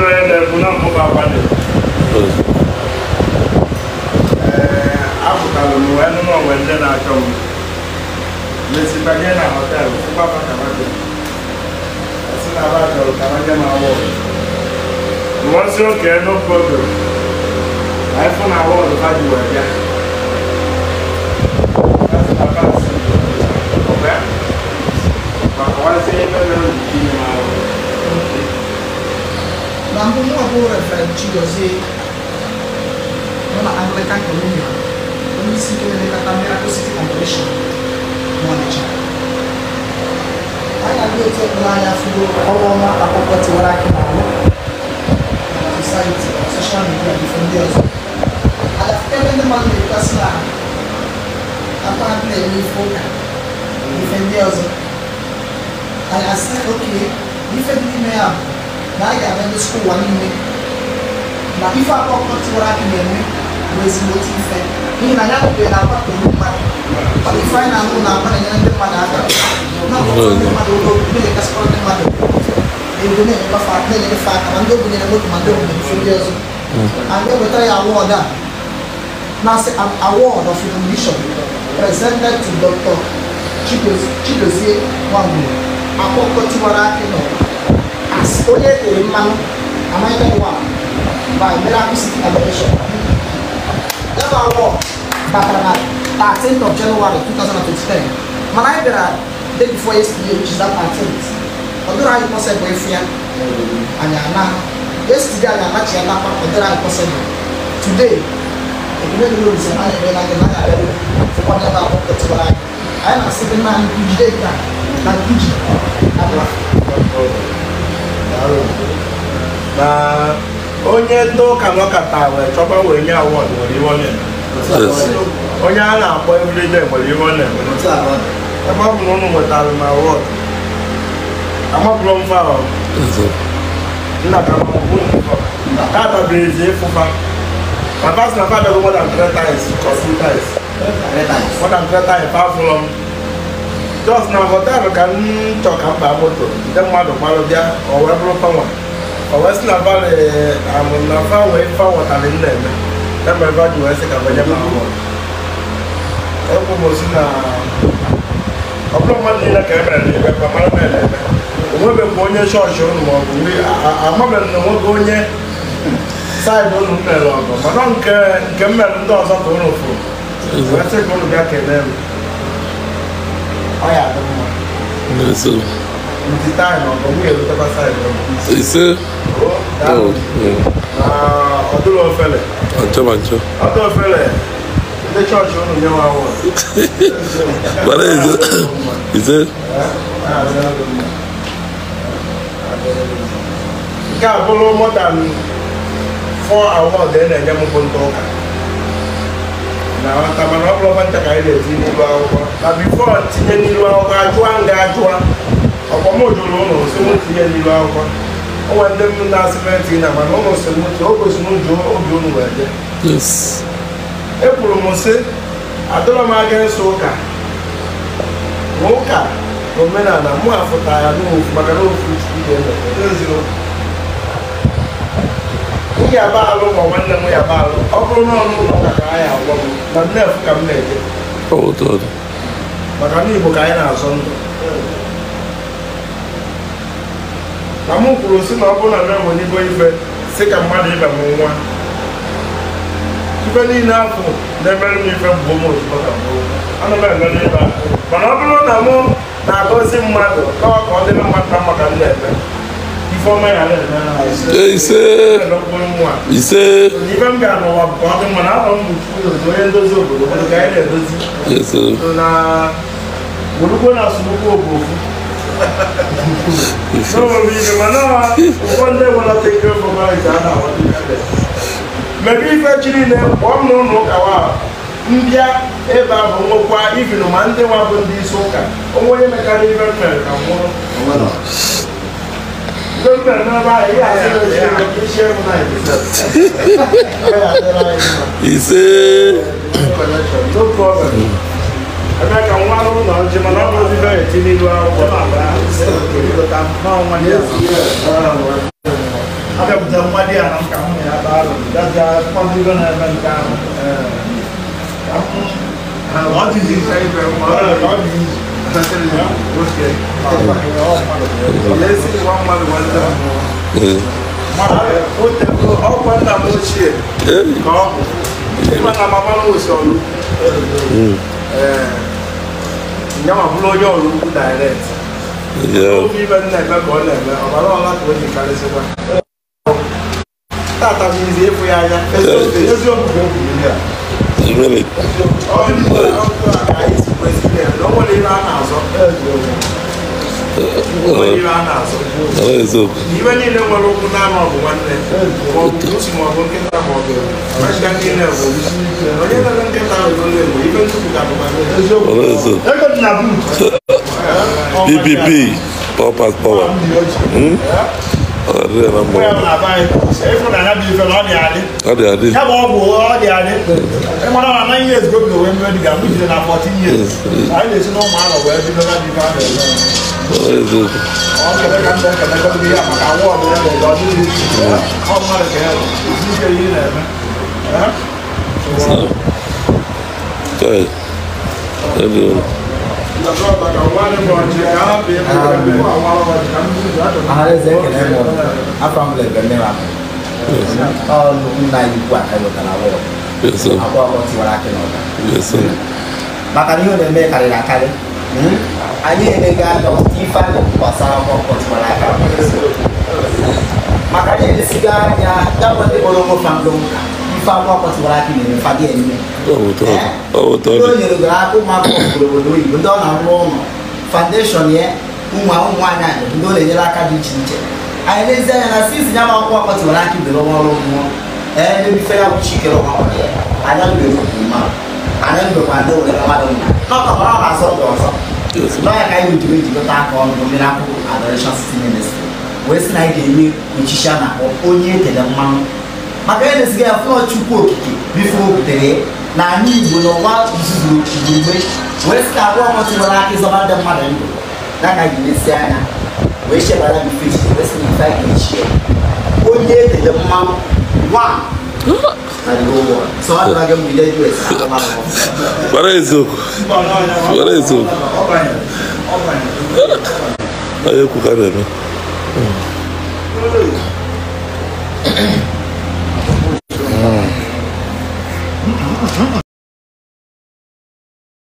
onye na-ekwu na mmụba akwado. Ee, apụtara m wee nụ n'onwe ndị na-achọ m. Mesi banye na họteelụ fụkwa ka sị na aba chọrọ ka ha nye m award. Nwasị oke, no problem. Anyị fụ na award ha ji wee bịa. Ha sị na ba si ọbịa. Ma kọwazie ebe mere o ji inye m award. Na mbụ, mụ bụ Reverend Chigozie nọ na Anglican Communion, onye isi nke na-elekọta Miracle City Congregation n'Ọnịcha. Anyị na-abịa otu ekpere anyị afụgo ọrụ ọma Akwụkwọ Tiwara Akị na-alụ na society, na social media na ife ndị ọzọ. Anyị afụgo ebe ndị mmadụ na-ekwasị na akwa na-eme ife ụka na ife ndị ọzọ. Anyị asị oke ife dị n'ime ya bụ na anyị ga-abịa gosikwa ụwa niile na ife Akwụkwọ Tiwara Akị na-eme bụ ezigbote ife, n'ihi na ya nụbeghị na akwa toro mmadụ, mana ife anyị na-anụ na akwa na-enyere ndị mmadụ aka na-akwụkwọ ndị mmadụ ụlọ obibi, na-enyekasịkwara ndị mmadụ ego, na-enyekwa na-enyere fa aka, ma ndị obinyere moto, ma ndị obinyere ife ndị ọzọ. Anyị ewetara ya award a na-asị an award of recognition presented to Dr. Chigozie Nwangwu, Akwụkwọ Tiwara Akị nọ, as onye tere mmanụ, anointed one by Miracle City Adoration. Ya bụ award batara na 13th of January 2023, mana anyị bịara day before yesterday, which is that 13th. Ọ dịrị anyị possible ịfụ ya. Anyị ana yesterday, anyị anachiatakwa, ọ dịrị anyị possible. Today, ekele dịrị Olise na anyị emeela gị na anyị abịago fụkwa ya bụ Akwụkwọ Tiwara Akị. Anyị na-asị gị nna anyị, jide nke a na nke iji abịa. Na onye ndị ụka nọkọta wee chọba wee nye award nwere ihe ọ na-eme. Onye a na-akpọ everyday nwere ihe ọ na-eme. Ebe ọ bụ na ụnụ nwetara m award, amapụrụ m fa ọ nna ka m bụ tata bụ ezi ịfụfa ma fa sị na fa abịago more than three times or two times, more than three times. Fa fụlọ m just na hotel ka m chọ ka m baa moto, ndị mmadụ gbalụ bịa, ọ wee bụrụ fanwa, ọ wee sị na fa amụ na fa wee fa ghọtara m na-eme ya mere fa ji wee sị ka nye m award. Ekwu m osi na ọ bụrụ mmadụ niile ka e mere na ebe kwa mara mere eme onwebekwa onye chọọchị unu ma ọ bụ amabeghị na onwebe onye side unu m mere ọgọ, mana nke m mere ndị ọzọ ka unu fụrụ wee sị ka unu bịa kelee m. Ọ ya adị mma ntị taịm ọgọ m ga-erutekwa side unu. Ise. O, daalụ. Na ọ dịrị ofele. Ọchọ ma nchọ. Ọ dị ofele ndị chọọchị unu nye nwa awọ. Mana ise. Ise. Nke a bụrụ more than four award a na-enye m bụ ndị ụka na nghọta, mana ọ bụrụ ncha ka anyị na-eti n'ilu akwụkwọ na before tinye n'ilu akwụkwọ ajụa nga ajụa ọkwa m jụrụ ụnụ sị m tinye n'ilu akwụkwọ. O nwere ndị m na-asị m etinye na, mana ụnụ sị m tinye, o gosiri m jụọ obi unu wee jee. Ekwuru m sị adọrọ m aga nsọ ụka na ụka na omenala mụ afụta ya n'ofu, maka na ofu Chukwu ga-eme eziokwu. M ga-aba alụ ma nwanne m ya ba alụ, ọ bụrụ na ọnụ ụlọ ụka ka anyị agwa m na nnefu ka m na-eje. Otu ọdụ. Maka na Igbo ka anyị na-azọ ndụ na mụ kwuru sị na ọ bụrụ na m enwe n'ibo ife sị ka mmadụ ibe m nwa ife niile afọ na-emerụ m ife mbụ m ozugbo ka m bụrụ ana m eme n'ebe a, mana ọ bụrụ na mụ na-agọzi mmadụ ka ọ ka ọ dịrị mmadụ na mma ka m na-eme ife ọma ya na-eme Ise. na-emekwu nwa. Ise. Ife m gara n'ụwa bụ ka ọ dị mma na afọ m bụ Chukwu na onye ndozi obodo, obodo ka anyị na-edozi. Ise. So na gburugburu na asụmukwu bụ ofu n'omume ife, mana ụfọdụ ndị nwere tekere fọmalite a na-aghọta ife mebe ife chi niile kpọọ m n'ụlọ ụka wa mbịa ebe a bụ nwekwa ifinu ma ndị nwa bụ ndị isi ụka onwe onye mekarị ife m mere ka m nwụrụ ife m mere n'ebe ahụ ihe asị na esi ego ka isi ego na Ise. No problem. Ebe ka nwa arụ ụlọ nje, mana ọ bụ ozi eti n'ilu akwụkwọ. nwa di ya na m ka m na ya baa alụ gaja kwado ibe na-eme nke ahụ. Ọ dịghị iche ibe ọ dị izu. Ọkwa nna m ochie ka ọ bụ ịma na mama m osi ọrụ ya ma bụrụ onye ọrụ ukwu direct. Obi ibe m na-eme ka ọ na-eme ọbara ọla ka o ji karịsịkwa tata bụ izi ịfụ ya anya eziokwu ka o kwuru ihe a. O nwere ihe a na-azọ. Ibe niile nwere ụkwụ na-anọ bụ nwanne ma ọ bụ pusi ma ọ bụ nkịta ma ọ bụ ewu. Niile bụ onye lere nkịta ahụ olu ewu ibe ntụpụ ka bụkwa. PPP, power pass power. Ya bụ ọgwụ ọ dị adị. Ịmara na 9 years go wee mee dịga mgbe jide na 14 years. Anyị na-esi na ụmụ ahụ wee bido na dị ife a na-eme. Ọ kele ka ndị ekele ya maka awọdụ ya na ọ dịghị ọ mmadụ ka ya esi ike ihe na-eme. Ọhaneze ekele m ụnụ. Afọ m lebe miracle. Ọ nnukwu nna anyị ukwu a ka wetara awọdụ. Akwa ọkọ tiwara akị n'ọba. Maka na ihe ọ na-eme karịrị akarị. Anyị elega anya ọtụtụ ife a na-ekwu gbasara akwa ọkọ tiwara aka. Maka anyị elesigo anya ya bụ ndị kpọrọ onwe fa ndị ụka ife akwa ọkọ tiwara akị na-eme fa dị eme. Ndị o nyere goro aka ụmụaka obodo oyibo ndị ọ na-arụ ụlọ foundation ya ụmụ nwaanyị anyị ndị ọ na-enyere aka dị iche iche. Anyị n'ezi anya na sinsi ya ma akwụkwọ ọkọ tiwara akị bere ọrụ mmụọ ee n'ebife ya bụ chikere ọnwa ya anya mgbe mmadụ anya mbekwa ndị were mmadụ nna n'ọkọkwara ọ na-azọ ndụ ọzọ n'ọnya ka anyị jiri ejikọta aka ọnụ bụ Miracle Adoration City Ministry wee sị na anyị ga-enye echichi a na-akpọ onye etere mmanụ maka ya na-esiga ya fụlọ Chukwu okike bifo o butere na anyị Igbo n'ụwa zuzuru igbe wee sị na agwa ọkọ tiwara aka ịzọba ndị mmadụ ndụ ya ka anyị na-esi anya wee chebara gị fechi wee sị na ife anyị ga-echi ya onye etere mmanụ one na the whole world. So I don't get me do it. What is it? What is it? Ayo kukare.